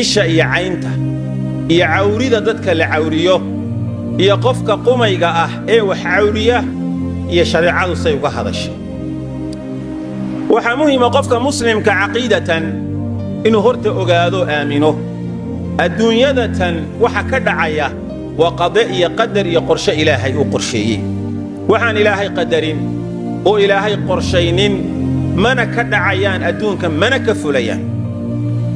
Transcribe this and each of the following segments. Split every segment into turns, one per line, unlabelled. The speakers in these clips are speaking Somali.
Isha iyo caynta iyo cawrida dadka la cawriyo iyo qofka qumayga ah ee wax cawriya iyo shareecadu say uga hadashay. Waxaa muhima qofka muslimka caqiidatan inuu horta ogaado, aamino adduunyadatan waxa ka dhacaya waa qade iyo qadar iyo qorshe Ilaahay uu qorsheeyey. Waxaan Ilaahay qadarin oo Ilaahay qorshaynin mana ka dhacayaan adduunka, mana ka fulayaan.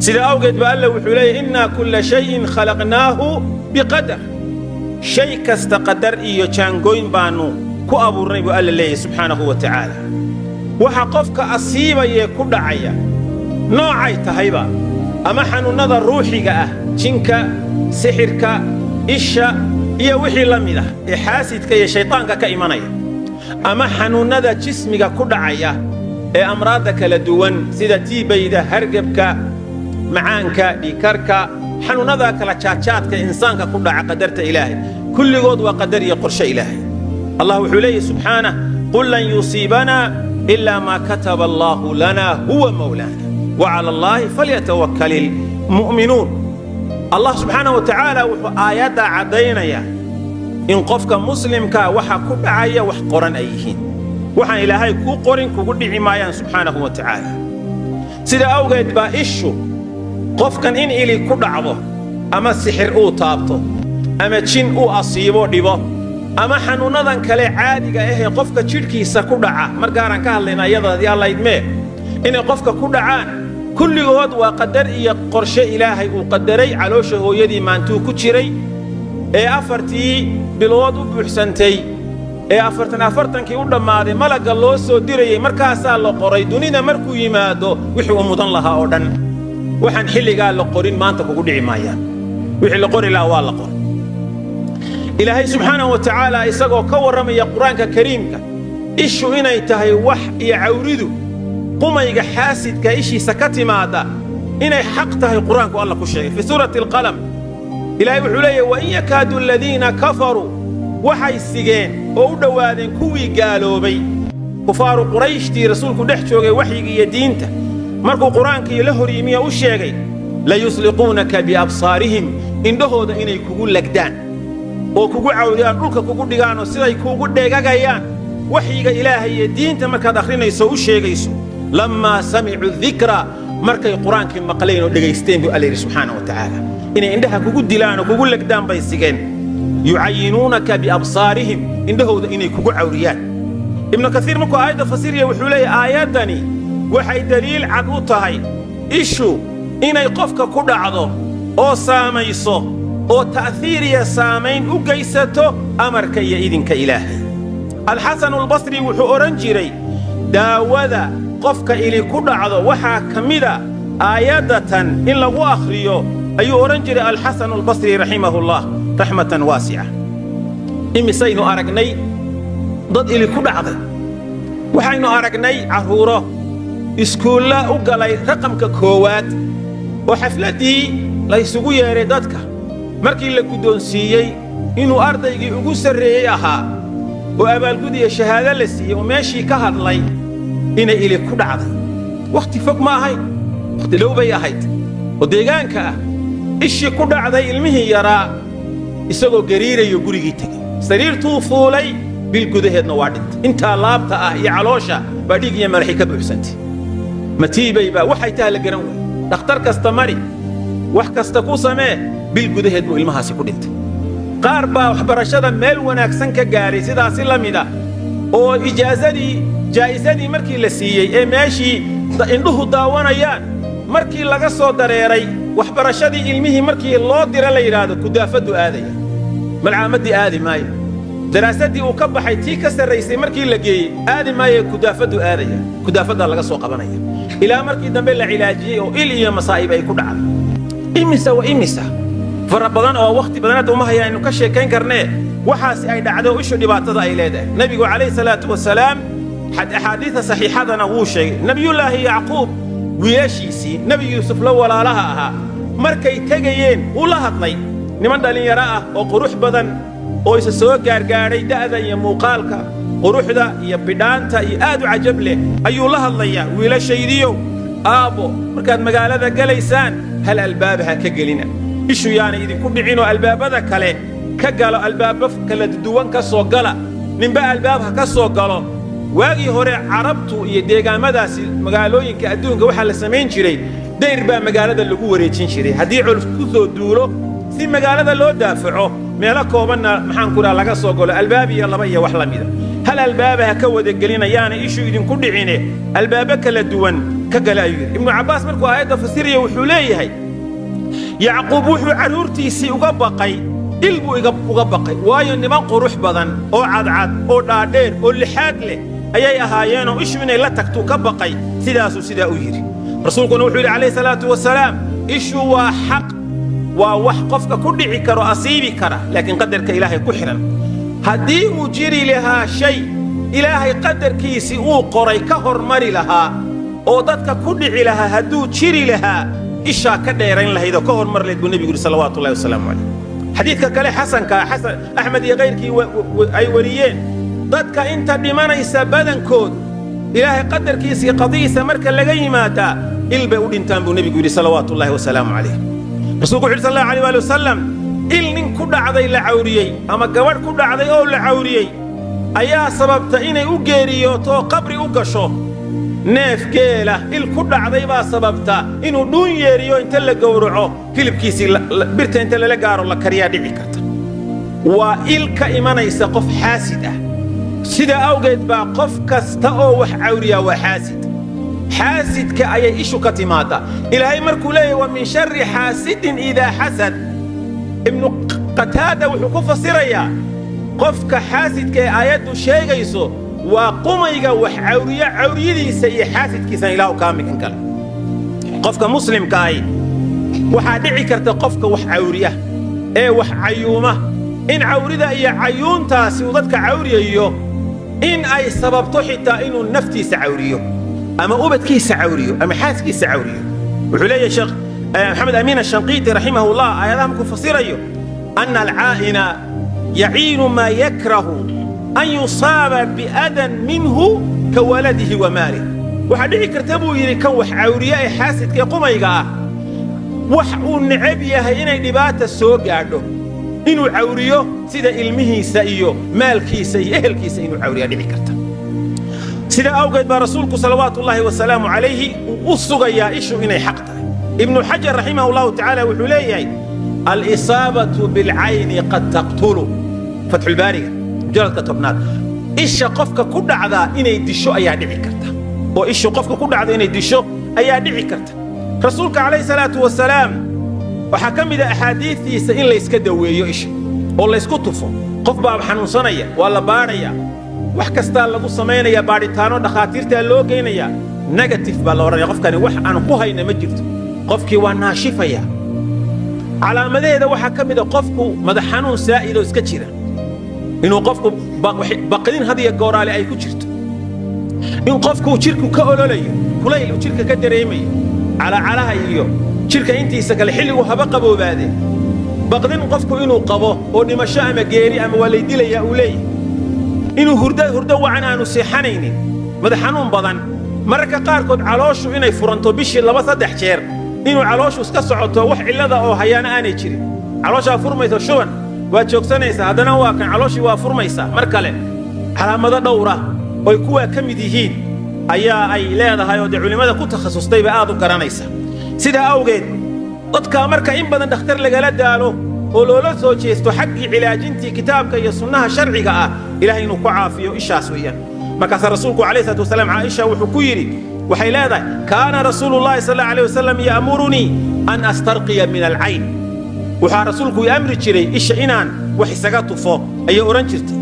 Sida awgeed ba Alla wuxuu leeyahy: "Innaa kulla shayin khalaqnaahu biqadar." Shay kasta qadar iyo jaangooyn baannu ku abuurnay, buu Alla leeyahy subxaanahu wa tacaala. Waxa qofka asiibayee ku dhacaya noocay tahayba, ama xanuunnada ruuxiga ah, jinka, sixirka, isha iyo wixii la mid ah ee xaasidka iyo shaydaanka ka imanaya, ama xanuunnada jismiga ku dhacaya ee amraadda kala duwan sida tiibayda, hargebka, macaanka, dhiigkarka, xanuunnada kala jaadjaadka insaanka ku dhaca, qadarta Ilaahay kulligood waa qadar iyo qorshe Ilaahay. Allah wuxuu leeyahy subxaanah: "Qul lan yusiibanaa ilaa maa kataba Allaahu lanaa huwa mawlaana wacala Allaahi falyatawakkal ilmu'minuun." Allah subxaanah wa tacaala wuxuu aayaddaa caddaynayaa in qofka muslimkaa waxa ku dhacaya wax qoran ay yihiin. Waxaan Ilaahay kuu qorin kugu dhici maayaan subxaanahu wa tacaala. Sida awgeed baa ishu qofkan in ili ku dhacdo, ama sixir uu taabto, ama jin uu asiibo dhibo, ama xanuunnadan kale caadiga ahee qofka jidhkiisa ku dhaca, mar gaaraan ka hadlayna iyada haddii Alla idmee, inay qofka ku dhacaan, kulligood waa qadar iyo qorshe Ilaahay uu qadaray. Caloosha hooyadii maantuu ku jiray ee 4-tii bilood u buuxsantay ee 40 40-kii u dhammaaday, malagga loo soo dirayey, markaasaa la qoray dunida markuu yimaado wixii uu mudan lahaa oo dhan. Waxaan xilligaa la qorin maanta kugu dhici maayaan. Wixii la qori lahaa waa la qoray. Ilaahay subxaanahu wa tacaala isagoo ka warramaya Qur-aanka Kariimka ishu inay tahay wax iyo cawridu qumayga xaasidka ishiisa ka timaadda inay xaq tahay, Qur-aanku Alla ku sheegay fii suurati Alqalam. Ilaahay wuxuu leeyahy: "Wain yakaadu aladiina kafaruu," waxay sigeen oo u dhowaadeen kuwii gaaloobay, kufaaru Qurayshtii Rasuulku dhex joogay waxyiga iyo diinta markuu Qur-aankii la hor yimiyo u sheegay, "layusliquunaka biabsaarihim," indhahooda inay kugu lagdaan oo kugu cawriyaan, dhulka kugu dhigaanoo siday kuugu dheegagayaan waxyiga Ilaahay iyo diinta markaad akhrinayso, u sheegayso, "lammaa samicuu dikra," markay Qur-aankii maqleen oo dhegaysteen, buu Alla yidhi subxaana wa tacaala. Inay indhaha kugu dilaan oo kugu legdaan bay sigeen. "Yucayinuunaka biabsaarihim," indhahooda inay kugu cawriyaan. Ibnu Kasiir markuu aayadda fasiraya wuxuu leeyahy: aayaddani waxay daliil cad u tahay ishu inay qofka ku dhacdo oo saamayso oo ta'hiir iyo saamayn u geysato amarka iyo idinka Ilaahay. Alxasanu Albasri wuxuu odhan jiray: daawada qofka ili ku dhacdo waxaa ka mida aayaddatan in lagu akhriyo, ayuu odhan jiray Alxasanu Albasri raximahullah raxmatan waasica. Imisaynu aragnay dad ili ku dhacday? Waxaynu aragnay carruuro iskuulla u galay raqamka koowaad oo xafladdii laysugu yeedhay dadka markii la guddoonsiiyey inuu ardaygii ugu sarreeyey ahaa oo abaalgud iyo shahaado la siiyey oo meeshii ka hadlay inay ili ku dhacday. Wakhti fog ma ahayn, wakhti dhow bay ahayd oo deegaanka ah. Ishii ku dhacday ilmihii yaraa isagoo gariirayo gurigii tegey, sariirtuu fuulay, bil gudaheedna waa dhintay. Intaa laabta ah iyo caloosha baa dhiig iyo madaxi ka buuxsantay. Matiibay baa waxay taha la garan waay. Dhakhtar kasta mari, wax kasta ku samee, bil gudaheed buu ilmahaasi ku dhintay. Qaar baa waxbarashada meel wanaagsan ka gaaray sidaasi la mida oo ijaazadii, jaa'isadii markii la siiyey ee meeshii indhuhu daawanayaan markii laga soo dareeray, waxbarashadii ilmihii markii loo dira la yidhaahdo kudaafaddu aadaya, malcaamadii aadi maayo. Daraasaddii uu ka baxay tii ka sarraysay markii la geeyey aadi maayo, kudaafaddu aadaya, kudaafaddaa laga soo qabanaya, ilaa markii dambe la cilaajiyey oo il iyo masaa'ib ay ku dhacday. Imisa wa imisa fara badan oo wakhti badan hadda uma haya aynu ka sheekayn karnee waxaasi ay dhacdo ishu dhibaatada ay leedahay. Nebigu calayhi salaatu wasalaam axaadiista saxiixadana wuu sheegay. Nebiyullaahi Yacquub wiilashiisii Nebi Yuusuf la walaalaha ahaa markay tegayeen wuu la hadlay. Niman dhallinyaro ah oo qurux badan oo isa soo gaargaadhay da'da iyo muuqaalka, quruxda iyo bidhaanta iyo aad u cajab leh ayuu la hadlayaa: "Wiilashaydiyow, aabbo, markaad magaalada gelaysaan Hal albaaba ha ka gelina, ishu yaana idinku dhicinoo albaabada kale ka galo, albaabo kala duwan ka soo gala, ninba albaab ha ka soo galo. Waagii hore Carabtu iyo deegaamadaasi, magaalooyinka adduunka, waxaa la samayn jiray dayr baa magaalada lagu wareejin jiray haddii culus ku soo duulo, si magaalada loo daafaco, meelo koobanna, maxaan ku dhaha, laga soo galo, albaab iyo laba iyo wax la mida. Hal albaaba ha ka wadagelina, yaana ishu idinku dhicine, albaabo kala duwan ka gala, ayuu yidhi. Ibnu Cabbaas markuu aayadda fasiraya wuxuu leeyahay: Yacquub wuxuu carruurtiisii uga baqay il buu uga baqay, waayo niman qurux badan oo cadcad oo dhaadheer oo lixaad leh ayay ahaayeenoo ishu inay la tagtuu ka baqay. Sidaasuu sidaa u yidhi. Rasuulkuna wuxuu yidhi calayhi salaatu wasalaam: ishu waa xaq, waa wax qofka ku dhici karo, asiibi kara, laakiin qadarka Ilaahay ku xidhan. Haddii uu jiri lahaa shay Ilaahay qadarkiisii uu qoray ka hormari lahaa oo dadka ku dhici lahaa, hadduu jiri lahaa, ishaa ka dheerayn lahayd oo ka hormar lahayd, buu nebigu yidhi salawaatullahi wasalaamu calayh. Xadiidka kale xasanka, Xasan, Axmed iyo kayrkii ay wariyeen, dadka inta dhimanaysa badankood, Ilaahay qadarkiisa iyo qadihiisa marka laga yimaadaa, il bay u dhintaan, buu nebigu yidhi salawaatullahi wasalaamu calayh. Rasuulku wuxu yidhi sal allahu alayh waali wasalam: il nin ku dhacday la cawriyey ama gabadh ku dhacday oo la cawriyey ayaa sababta inay u geeriyooto oo qabri u gasho. Neef geela il ku dhacday baa sababta inuu dhuun yeeriyo, inta la gowraco hilibkiisii birta inta lala gaaro la kariyaa dhici karta. Waa il ka imanaysa qof xaasid ah. Sidaa awgeed baa qof kasta oo wax cawriyaa waa xaasid. Xaasidka ayay ishu ka timaadaa. Ilaahay markuu leeyahy wa min sharri xaasidin idaa xasad, Ibnu Qataada wuxuu ku fasirayaa qofka xaasidka ee aayaddu sheegayso waa qumayga wax cawriyo cawriyadiisa iyo xaasidkiisana Ilaahu kaa migan kale. Qofka muslimka ahi, waxaa dhici karta qofka wax cawriya ee wax cayuuma in cawrida iyo cayuuntaasi uu dadka cawriyayo in ay sababto xitaa inuu naftiisa cawriyo ama ubadkiisa cawriyo ama xaaskiisa cawriyo. Wuxuu leeyahay Sheekh Maxamed Amiin Ashanqiiti raximahullah, aayadaha markuu fasirayo, ana alcaa'ina yaciinu maa yakrahu an yusaaba biadan minhu ka waladihi wa maalih. Waxaa dhici karta, buu yidhi, kan wax cawriye ee xaasidka ee qumayga ah, wax uu necab yahay inay dhibaata soo gaadho inuu cawriyo, sida ilmihiisa iyo maalkiisa iyo ehelkiisa inuu cawriyaa dhici karta. Sidaa awgeed baa rasuulku salawaatullaahi wasalaamu calayhi uu u sugayaa ishu inay xaq tahay. Ibnu Xajar raximah allahu tacaala wuxuu leeyahay: alisaabatu bilcayni qad taqtulu. Fatxulbaariga, mujaladka 10aad. Isha qofka ku dhacdaa inay disho ayaa dhici karta, oo ishu qofka ku dhacda inay disho ayaa dhici karta. Rasuulka calayhi salaatu wasalaam waxaa ka mid a axaadiistiisa in layska daweeyo isha oo laysku tufo. Qof baa xanuunsanaya, waa la baadhaya, wax kastaa lagu samaynaya, baadhitaano dhakhaatiirtaa loo geynayaa, negative baa la odhanaya, qofkani wax aan ku hayna ma jirto. Qofkii waa naashifaya. Calaamadaheeda waxaa ka mid a qofku madax xanuun saa'id oo iska jira, inuu qofku baqdin had iyo gooraale ay ku jirto, in qofku jidhku ka ololayo, kulayl uu jidhka ka dareemayo, calacalaha iyo jidhka intiisa kale xilligu haba qaboobaadee, baqdin qofku inuu qabo oo dhimasho ama geeri ama waa lay dilayaa uu leeyahay, inuu hurdo hurdo wacan aanu seexanaynin, madax xanuun badan, mararka qaarkood calooshu inay furanto bishii laba saddex jeer, inuu calooshu iska socoto, wax cillada oo hayaana aanay jirin, calooshaa furmaysa, shuban waad joogsanaysaa, haddana waa kan calooshii waa furmaysaa mar kale. Calaamado dhowra oy kuwaa ka mid yihiin ayaa ay leedahay, oo dee culimmada ku takhasustayba aad u garanaysa. Sidaa awgeed dadka marka in badan dhakhtar lagala daalo oo loola soo jeesto xaggii cilaajintii kitaabka iyo sunnaha sharciga ah, Ilahay inuu ku caafiyo ishaas weeyaan. Markaasaa rasuulku calayhi salaatu wasalaam Caaisha wuxuu ku yidhi, waxay leedahay: kaana rasuulu llahi sal allahu alayh wasalam ya'murunii an astarqiya min alcayn. Waxaa rasuulku i amri jiray isha inaan wax isaga tufo, ayay odhan jirtay.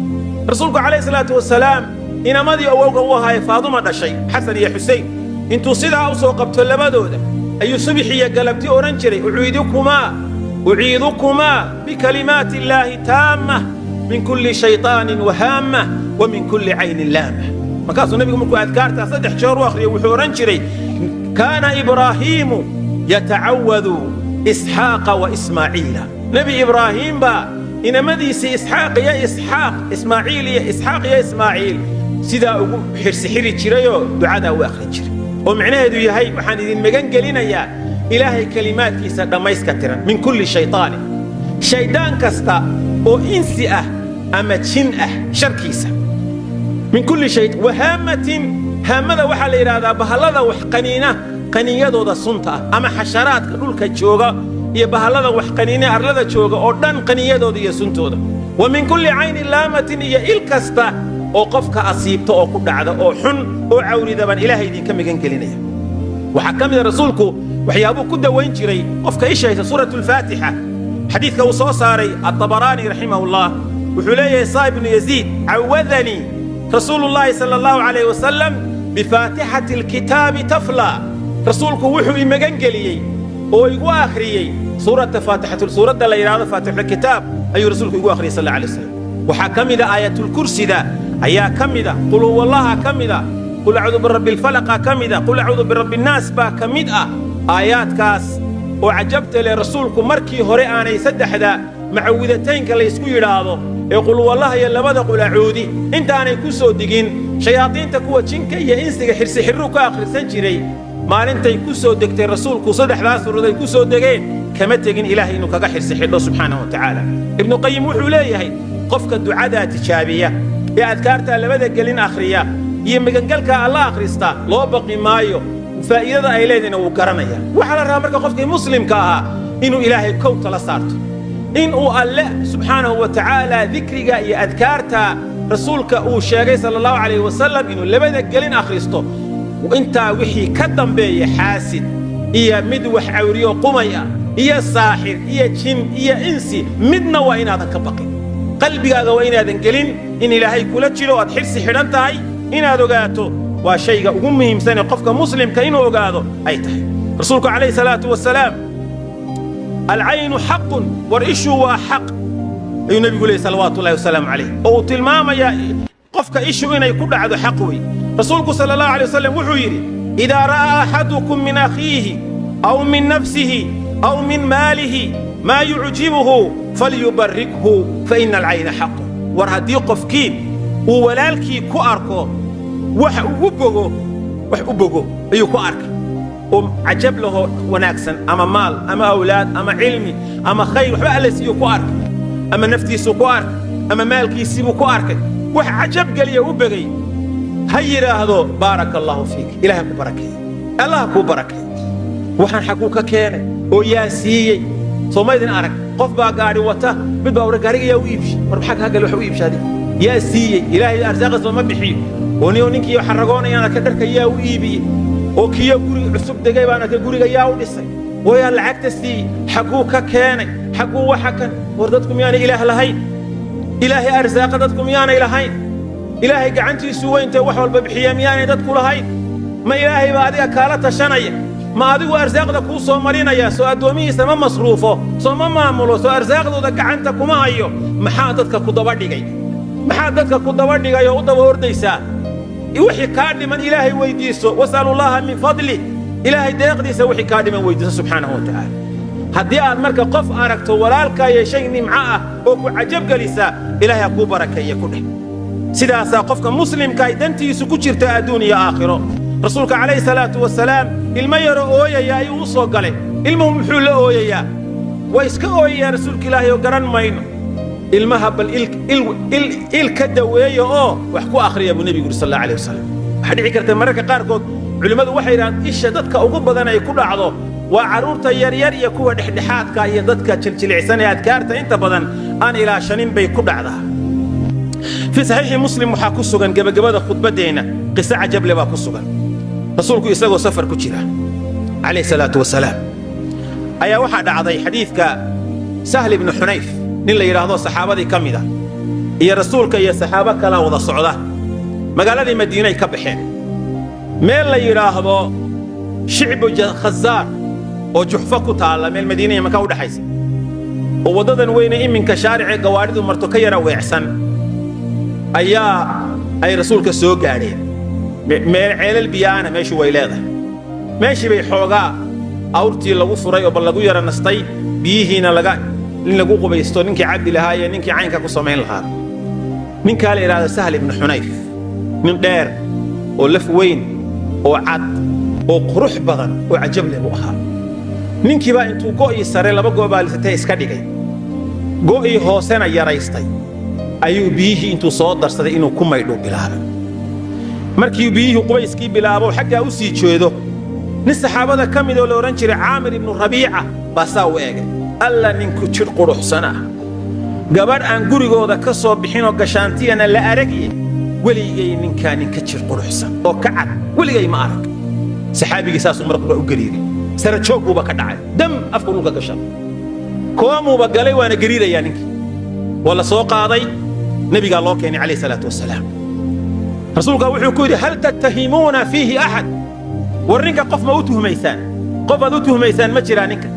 Rasuulku calayhi salaatu wasalaam inamadii awowga u ahaayee Faaduma dhashay, Xasan iyo Xusein, intuu sidaa u soo qabto labadooda ayuu subix iyo galabti odhan jiray: uciidukumaa, uciidukumaa bikalimaati illaahi taamma min kulli shayطaanin wahaamma wa min kulli caynin laama. Markaasuu nebigu markuu adkaartaa saddex jeer u akhriyo wuxuu odhan jiray: kaana Ibraahiimu yatacawadu Isxaaqa wa Ismaaciila. Nebi Ibraahiim baa inamadiisii Isxaaq iyo Isxaaq, Ismaaciil iyo Isxaaq iyo Ismaaciil sidaa ugu xirsixiri jirayoo ducadaa u akhrin jiray, oo micnaheedu yahay: waxaan idin magan gelinayaa Ilaahay kelimaadkiisa dhammayska tiran. Min kulli shaytaanin, shaydaan kasta oo insi ah ama jin ah sharkiisa. Min kulli shay wahaamatin. Haamada waxaa la yidhaahdaa bahallada wax qaniina, qaniinyadooda sunta ah, ama xasharaadka dhulka jooga iyo bahallada wax qaniina arlada jooga oo dhan qaniinyadooda iyo suntooda. Wa min kulli caynin laamatin, iyo il kasta oo qofka asiibta oo ku dhacda oo xun oo cawrida baan Ilaahay idinka magan gelinaya. Waxaa ka mida rasuulku waxyaabuu ku dawayn jiray qofka ishaysa suuratulfaatixa. Xadiidka uu soo saaray Atabaraani raximahullah wuxuu leeyahay Saa'ib ibnu Yaziid: cawadanii rasuulullaahi sala allahu calayh wasalam bifaatixati alkitaabi tafla. Rasuulku wuxuu i magan geliyey oo igu akhriyey suurata faatixatu, suuradda la yidhaahdo faatixulkitaab ayuu rasuulku igu akhriyey sal alla alay wasalam. Waxaa ka mida aayatulkursida ayaa ka mida, qul huwallaha ka mida, qul acuudu birabbi alfalaqa ka mida, qul acuudu birabbi nnaas baa ka mid ah. Aayaadkaas oo cajabta leh, rasuulku markii hore aanay saddexda macawidataynka laysku yidhaahdo ee qulwallaha iyo labada qulacuudi intaanay ku soo digin, shayaadiinta kuwa jinka iyo insiga xirsi xirruu ka akhrisan jiray. Maalintay ku soo degtay rasuulku saddexdaas suuradood ay ku soo degeen, kama tegin Ilaahay inuu kaga xirsi xidho subxaanahu wa tacaala. Ibnu Qayim wuxuu leeyahay qofka ducadaa tijaabiya ee adkaartaa labada gelin akhriya iyo magangalka Alla akhrista, loo baqi maayo, faa'iidada ay leedahayna wuu garanaya. Waxaa la rabaa marka qofkii muslimka ahaa inuu Ilaahay kow tala saarto, in uu Alle subxaanahu wa tacaala dikriga iyo adkaarta rasuulka uu sheegay sala allahu calayhi wasalam inuu labada gelin akhristo. Intaa wixii ka dambeeya, xaasid iyo mid wax cawriyo qumay ah iyo saaxir iyo jin iyo insi midna waa inaadan ka baqin. Qalbigaaga waa inaadan gelin in Ilaahay kula jiro, aad xirsi xidhan tahay. Inaad ogaato waa shayga ugu muhiimsanee qofka muslimka inuu ogaado ay tahay. Rasuulku calayhi salaatu wasalaam: alcaynu xaqun, war ishuu waa xaq, ayuu nebigu leeyay salawaatu ullahi wasalaamu calayh, oo uu tilmaamayaa qofka ishu inay ku dhacdo xaq wey. Rasuulku sala allahu alay wasalam wuxuu yidhi: idaa ra'aa axadukum min akhiihi aw min nafsihi aw min maalihi maa yucjibuhu falyubarrikhu fa ina alcayna xaqun. War haddii qofkiin uu walaalkii ku arko wax ugu bogo, wax u bogo ayuu ku arkay oo cajab lahoo wanaagsan, ama maal ama awlaad ama cilmi ama khayr, waxba Alle siiyuu ku arkay, ama naftiisuu ku arkay, ama maalkiisiibuu ku arkay wax cajab geliya, u begay, ha yidhaahdo: baaraka allaahu fiik, Ilahay ku barakeeye, Allah kuu barakeeye. Waxaan xaguu ka keenay oo yaa siiyey? Soo maydin arag qof baa gaadhi wata, mid baa war gaariga yaa u iibshay? War maxaa kaa gal? Wax u iibsha adiga yaa siiyey? Ilaahay arsaaqaas ma bixiyo? Oo niyo ninkii xaragoonayaan arka dharka yaa u iibiyey? Oo kiyo guriga cusub degay baan arkay, guriga yaa u dhisay? Oo yaa lacagta siiyey? Xagguu ka keenay? Xagguu waxa kan? War dadku miyaanay Ilaah lahayn? Ilaahay arsaaqa dadku miyaanay lahayn? Ilaahay gacantiisu weyntee wax walba bixiya miyaanay dadku lahayn? Ma Ilaahay baa adiga kaala tashanaya? Ma adigu arsaaqda kuu soo marinaya? Soo addoomihiisa ma masruufo? Soo ma maamulo? Soo arsaaqdooda gacanta kuma hayo? Maxaa dadka ku daba dhigay? Maxaa dadka ku daba dhigay oo u daba ordaysaa? Wixii kaa dhiman Ilaahay weydiiso. Wasalu llaha min fadlih. Ilaahay deeqdiisa wixii kaa dhiman weydiiso subxaanahu wa tacaala. Haddii aad marka qof aragto walaalkaa yeeshay nimco ah oo ku cajab gelisa, Ilaahay ha kuu barakeeye ku dheh. Sidaasaa qofka muslimka ay dantiisu ku jirta adduun iyo aakhiro. Rasuulka calayhi salaatu wasalaam ilmo yaro ooyaya ayuu u soo galay. Ilmuhu muxuu la ooyayaa? Waa iska ooyayaa rasuulka Ilaahay oo garan mayno ilmaha, bal il ka daweeya oo wax ku akhriya, buu nebigu yidhi sal alla alayh wasalam. Waxaa dhici karta mararka qaarkood, culimmadu waxay yidhahaan, isha dadka ugu badan ay ku dhacdo waa carruurta yaryar iyo kuwa dhexdhexaadka iyo dadka jiljilicsan ee adkaarta inta badan aan ilaashanin bay ku dhacdaa. Fii saxiixi Muslim waxaa ku sugan, gebagabada khudbaddeenna, qiso cajable baa ku sugan. Rasuulku isagoo safar ku jira calayhi salaatu wasalaam ayaa waxaa dhacday xadiidka Sahl ibnu Xunayf nin la yidhaahdo saxaabadii ka mid a iyo rasuulka iyo saxaabo kalaa wada socda. Magaaladii Madiinay ka baxeen. Meel la yidhaahdo Shicbu Khazaar oo Juxfo ku taalla, meel Madiina iyo Maka u dhexaysa, oo waddadan weyne iminka shaaricee gawaadhidu marto ka yara weecsan, ayaa ay rasuulka soo gaadheen. Meel ceelal biyaana meeshu way leedahay. Meeshii bay xoogaa awrtii lagu furay oo bal lagu yara nastay, biyihiina laga in lagu qubaysto, ninkii cabbi lahaa iyo ninkii caynka ku samayn lahaa. Ninkaa la yidhahdo Sahl ibnu Xunayf, nin dheer oo laf weyn oo cad oo qurux badan oo cajab leh buu ahaa. Ninkiibaa intuu go'ii sare laba go' baa lisatee iska dhigay, go'ii hoosena yaraystay, ayuu biyihii intuu soo darsaday inuu ku maydhuu bilaabay. Markii biyihii qubayskii bilaabo xaggaa u sii jeedo, nin saxaabada ka mid oo la odhan jiray Caamir ibnu Rabiica baa saa u eegay. Alla, ninku jidh quruxsan ah, gabadh aan gurigooda ka soo bixinoo gashaantiyana la aragye, weligay ninkaa ninka jidh quruxsan oo ka cad weligay ma arag. Saxaabigii saasuu mar qura u gariiray, sara joog buuba ka dhacay, dam afku dhulka gashan, koomuuba galay, waana gariirayaa ninkii. Waa la soo qaaday, nebigaa loo keenay calayhi salaatu wasalaam. Rasuulkaa wuxuu ku yidhi: "Hal tattahimuuna fiihi axad?" War ninka qof ma u tuhmaysaan? Qof aad u tuhmaysaan ma jiraa ninka?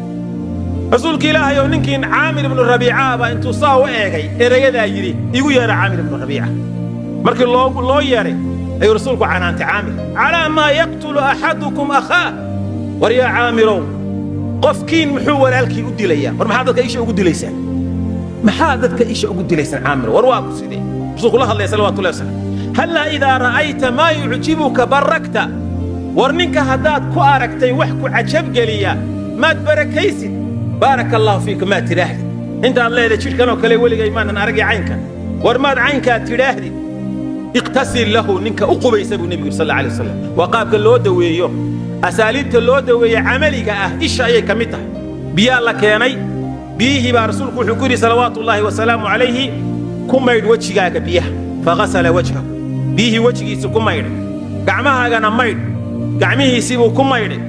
Rasuulka Ilaahay oo ninkii Caamir ibnu Rabiica baa intuu saa u eegay erayadaa yidhi: "Igu yeedha Caamir ibnu Rabiica." Markii loo yeedhay ayuu rasuulku canaantay Caamir: "Calaa maa yaqtulu axadukum akhaah?" War yaa Caamirow, qofkiin muxuu walaalkii u dilayaa? War maxaa dadka isha ugu dilaysaan? Maxaa dadka isha ugu dilaysaan, Caamir? War waa ku sidee? Rasuulku la hadlaya salawatullahi wasalam. "Hallaa idaa ra'ayta maa yucjibuka barakta." War ninka haddaad ku aragtay wax ku cajabgeliya, maad barakaysid? "Baaraka allahu fiika" maad tidhaahdid? Intaad leedahay jidhkanoo kale weligay maanan aragay caynkan, war maad caynkaad tidhaahdid? "Iqtasil lahu," ninka u qubaysa buu nebigu sal alla alay wasalam. Waa qaabka loo daweeyo, asaaliibta loo daweeye camaliga ah isha ayay ka mid tahay. Biyaa la keenay, biyihii baa rasuulku wuxuu ku yidhi salawaatullaahi wasalaamu calayhi: "Ku maydh wejigaaga biyaha." Faghasala wajhahu, biyihii wejigiisi ku maydhay. "Gacmahaagana maydh." Gacmihiisii buu ku maydhay.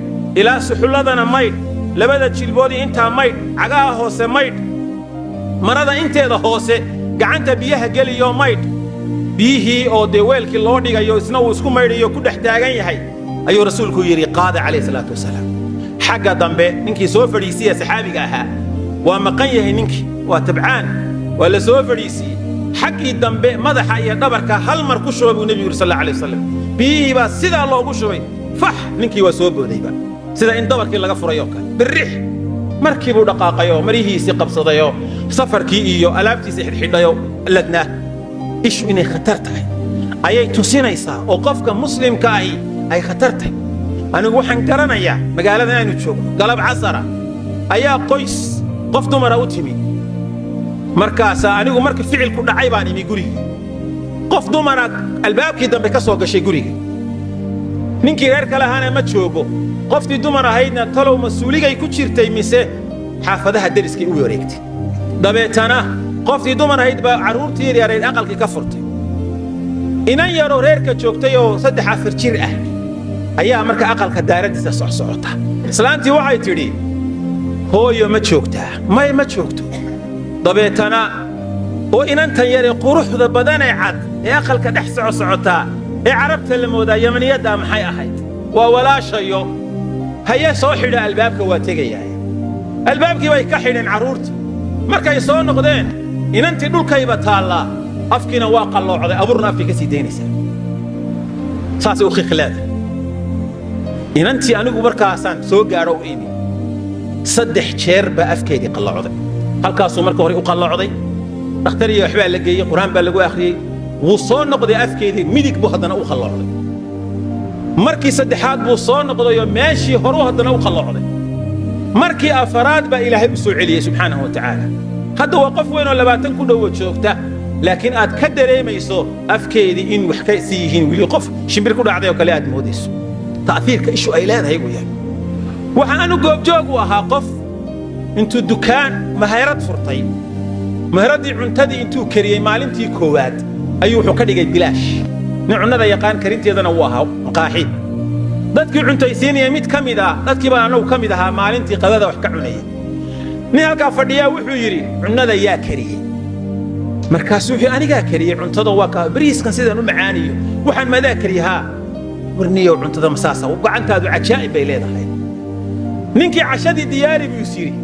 "Ilaa suxulladana maydh, labada jilboodii intaa maydh, cagaha hoose maydh, marada inteeda hoose gacanta biyaha geliyoo maydh." Biyihii oo dee weelkii loo dhigayo, isna uu isku maydhayo ku dhex taagan yahay, ayuu rasuulku yidhi: "Qaada," calayhi salaatu wasalaam. Xagga dambe ninkii soo fadhiisiya saxaabiga ahaa, waa maqan yahay ninkii, waa tabcaan, waa la soo fadhiisiiyey. Xaggii dambe madaxa iyo dhabarka hal mar ku shuba buu nebigu yidhi sal alla alay wasalam. Biyihii baa sidaa loogu shubay, fax, ninkii waa soo boodayba sida in dabarkii laga furay oo kale. Birrix markii buu dhaqaaqayoo marihiisii qabsadayoo safarkii iyo alaabtiisii xidhxidhayoo ladnaa. Ishu inay khatar tahay ayay tusinaysaa oo qofka muslimka ahi ay khatar tahay. Anigu waxaan garanayaa magaaladan aynu joogno, galab casara ayaa qoys qof dumara u timi. Markaasaa anigu marka ficilku dhacay baan imi gurigii. Qof dumara albaabkii dambe ka soo gashay guriga. Ninkii reer kale ahaana ma joogo. Qoftii dumar ahaydna talow mas-uuligay ku jirtay mise xaafadaha deriskay u wareegtay. Dabeetana qoftii dumar ahayd baa carruurtii yaryarayd aqalkii ka furtay. Inan yaroo reerka joogtay oo 3 4 jir ah ayaa marka aqalka daaraddiisa socsocota. Islaantii waxay tidhi: "Hooyo ma joogtaa?" "May, ma joogto." Dabeetana oo inantan yaree quruxda badanee cad ee aqalka dhex socosocotaa ee Carabta la moodaa, Yamaniyaddaa, maxay ahayd? "Waa walaashayo." "Haye, soo xidha albaabka, waa tegayaa." Albaabkii bay ka xidheen carruurtii. Markay soo noqdeen, inantii dhulkayba taallaa, afkiina waa qalloocday, abuurna afkay ka sii daynaysaa, saasay u khiklaada inantii. Anigu markaasaan soo gaadho u imi, 3 jeer baa afkeedii qalloocday. Halkaasuu marka hore u qalloocday, dhakhtar iyo waxbaa la geeyey, Qur-aan baa lagu akhriyey, wuu soo noqday. Afkeedii midig buu haddana u qalloocday. Markii saddexaad buu soo noqdayoo meeshii horuu haddana u qalloocday. Markii afaraad baa Ilaahay u soo celiyey subxaanahu wa tacaala. Hadda waa qof weyn oo 20 ku dhowo joogta, laakiin aad ka dareemayso afkeedii in wax ka sii yihiin wili, qof shimbir ku dhacday oo kale aad moodayso. Ta'hiirka ishu ay leedahay weeyaan. Waxa anu goobjoog u ahaa qof intuu dukaan mahayrad furtay, maharaddii cuntadii intuu kariyey maalintii koowaad ayuu wuxuu ka dhigay bilaash. Nin cunnada yaqaan karinteedana wuu ahaa, maqaaxi dadkii cuntaysiinaya mid ka mid ah dadkii baan annagu ka mid ahaa. Maalintii qadada wax ka cunayay, nin halkaa fadhiyaa wuxuu yidhi: "Cunnada yaa kariyey?" Markaasuu wuxuu: "Anigaa kariyey cuntada, waa kaa bariiskan sidaan u macaaniyo, waxaan madaa kariyey." "Haa." "Warniyow, cuntada masaasa gacantaadu cajaa'ib bay leedahay." Ninkii cashadii diyaari buu is yidhi,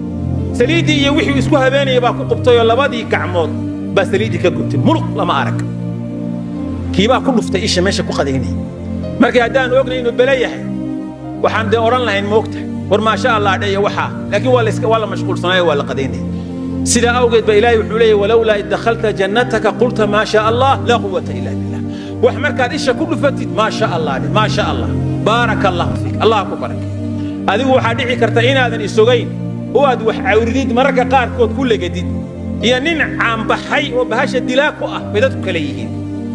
saliiddii iyo wixii isku habeenaya baa ku qubtayoo labadii gacmood baa saliiddii ka gubtay, muluq lama arag. Kiibaa ku dhuftay isha meesha ku qadaynaya. Markii haddaan ognay inuu bele yahay, waxaan dee odhan lahayn moogta: "War maasha Allah dheya." Waxaa laakiin waa la mashquulsanaayo, waa la qadaynaya. Sidaa awgeed ba Ilaahay wuxuu leeyahy: "Walowlaa id dakhalta jannataka qulta maa shaa Allah laa quwata illa billah." Wax markaad isha ku dhufatid, "Maa sha Allah" dhe, "Maa sha Allah, baaraka Allahu fiik, Allah ku barakay." Adigu waxaa dhici karta inaadan isogayn oo aad wax cawridid, mararka qaarkood ku legadid, iyo nin caanbaxay oo bahasha dilaa ku ah bay dadku kale yihiin.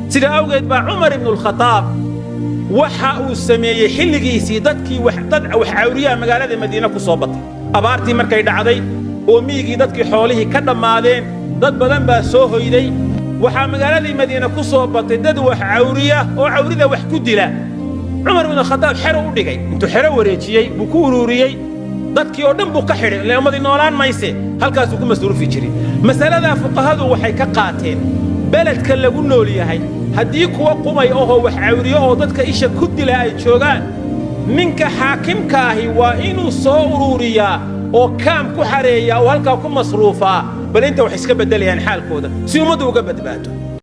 Sidaa awgeed baa Cumar Ibnualkhataab waxa uu sameeyey xilligiisii, dadkii dad wax cawriyaha magaalada Madiine ku soo batay. Abaartii markay dhacday oo miyigii dadkii xoolihii ka dhammaadeen, dad badan baa soo hoyday. Waxaa magaaladii Madiine ku soo batay dad wax cawriya oo cawrida wax ku dila. Cumar Ibnukhadaab xero u dhigay, intuu xero wareejiyey buu ku uruuriyey dadkii oo dhan, buu ka xidhay ile ummadii noolaan mayse, halkaasuu ku masruufi jiray. Masaladaa fuqahadu waxay ka qaateen, beledka lagu nool yahay haddii kuwa qumay ahoo wax cawriyo oo dadka isha ku dila ay joogaan, ninka xaakimka ahi waa inuu soo uruuriyaa oo kaam ku xareeyaa oo halkaa ku masruufaa, bal inta wax iska beddelayaan xaalkooda, si ummaddu uga badbaado.